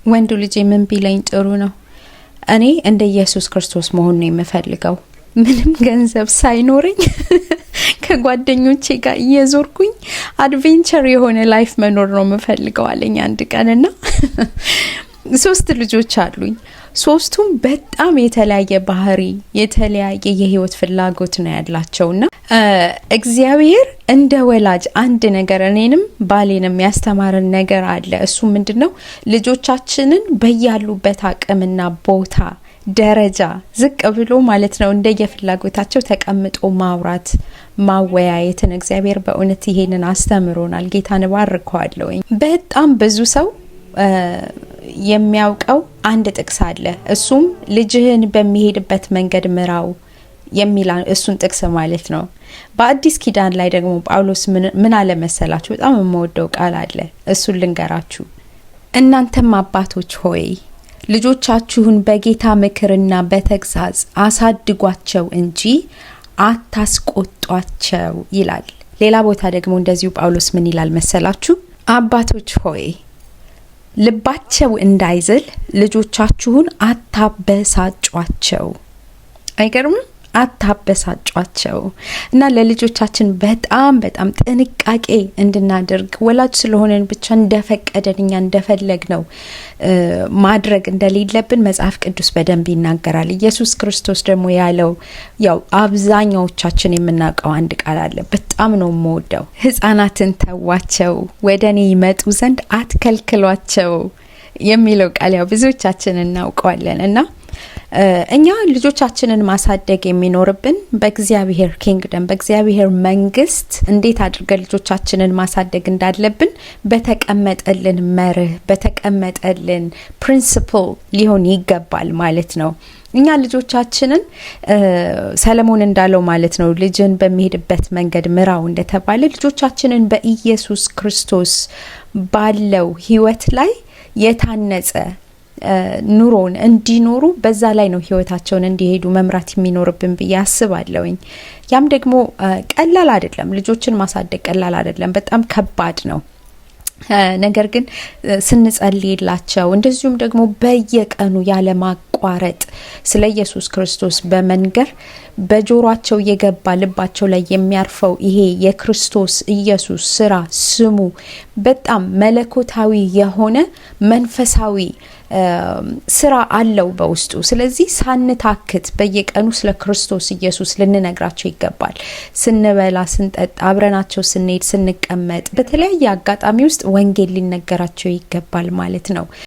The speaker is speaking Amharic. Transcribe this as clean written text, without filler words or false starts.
ወንዱ ልጄ ምን ቢለኝ ጥሩ ነው? እኔ እንደ ኢየሱስ ክርስቶስ መሆን ነው የምፈልገው። ምንም ገንዘብ ሳይኖረኝ ከጓደኞቼ ጋር እየዞርኩኝ adventure የሆነ life መኖር ነው የምፈልገው አለኝ አንድ ቀን። እና ሶስት ልጆች አሉኝ። ሶስቱም በጣም የተለያየ ባህሪ፣ የተለያየ የህይወት ፍላጎት ነው ያላቸው። እና እግዚአብሔር እንደ ወላጅ አንድ ነገር እኔንም ባሌንም ያስተማረን ነገር አለ። እሱ ምንድን ነው? ልጆቻችንን በያሉበት አቅምና ቦታ ደረጃ ዝቅ ብሎ ማለት ነው እንደየፍላጎታቸው ተቀምጦ ማውራት፣ ማወያየትን እግዚአብሔር በእውነት ይሄንን አስተምሮናል። ጌታን እባርከዋለሁኝ። በጣም ብዙ ሰው የሚያውቀው አንድ ጥቅስ አለ። እሱም ልጅህን በሚሄድበት መንገድ ምራው የሚል እሱን ጥቅስ ማለት ነው። በአዲስ ኪዳን ላይ ደግሞ ጳውሎስ ምን አለ መሰላችሁ? በጣም የምወደው ቃል አለ። እሱን ልንገራችሁ። እናንተም አባቶች ሆይ፣ ልጆቻችሁን በጌታ ምክርና በተግሳጽ አሳድጓቸው እንጂ አታስቆጧቸው ይላል። ሌላ ቦታ ደግሞ እንደዚሁ ጳውሎስ ምን ይላል መሰላችሁ? አባቶች ሆይ፣ ልባቸው እንዳይዝል ልጆቻችሁን አታበሳጯቸው። አይገርምም? አታበሳጯቸው። እና ለልጆቻችን በጣም በጣም ጥንቃቄ እንድናደርግ፣ ወላጅ ስለሆነን ብቻ እንደፈቀደን እኛ እንደፈለግነው ማድረግ እንደሌለብን መጽሐፍ ቅዱስ በደንብ ይናገራል። ኢየሱስ ክርስቶስ ደግሞ ያለው ያው አብዛኛዎቻችን የምናውቀው አንድ ቃል አለ። በጣም ነው የምወደው። ሕጻናትን ተዋቸው፣ ወደ እኔ ይመጡ ዘንድ አትከልክሏቸው የሚለው ቃል ያው ብዙዎቻችን እናውቀዋለን። እና እኛ ልጆቻችንን ማሳደግ የሚኖርብን በእግዚአብሔር kingdom፣ በእግዚአብሔር መንግስት እንዴት አድርገን ልጆቻችንን ማሳደግ እንዳለብን በተቀመጠልን መርህ፣ በተቀመጠልን principle ሊሆን ይገባል ማለት ነው። እኛ ልጆቻችንን ሰለሞን እንዳለው ማለት ነው፣ ልጅን በሚሄድበት መንገድ ምራው እንደተባለ፣ ልጆቻችንን በኢየሱስ ክርስቶስ ባለው ህይወት ላይ የታነጸ ኑሮን እንዲኖሩ፣ በዛ ላይ ነው ህይወታቸውን እንዲሄዱ መምራት የሚኖርብን ብዬ አስባለሁኝ። ያም ደግሞ ቀላል አይደለም። ልጆችን ማሳደግ ቀላል አይደለም፣ በጣም ከባድ ነው። ነገር ግን ስንጸልይላቸው፣ እንደዚሁም ደግሞ በየቀኑ ያለማቋረጥ ስለ ኢየሱስ ክርስቶስ በመንገር፣ በጆሯቸው የገባ ልባቸው ላይ የሚያርፈው ይሄ የክርስቶስ ኢየሱስ ስራ፣ ስሙ በጣም መለኮታዊ የሆነ መንፈሳዊ ስራ አለው በውስጡ። ስለዚህ ሳንታክት በየቀኑ ስለ ክርስቶስ ኢየሱስ ልንነግራቸው ይገባል። ስንበላ፣ ስንጠጣ፣ አብረናቸው ስንሄድ፣ ስንቀመጥ፣ በተለያየ አጋጣሚ ውስጥ ወንጌል ሊነገራቸው ይገባል ማለት ነው።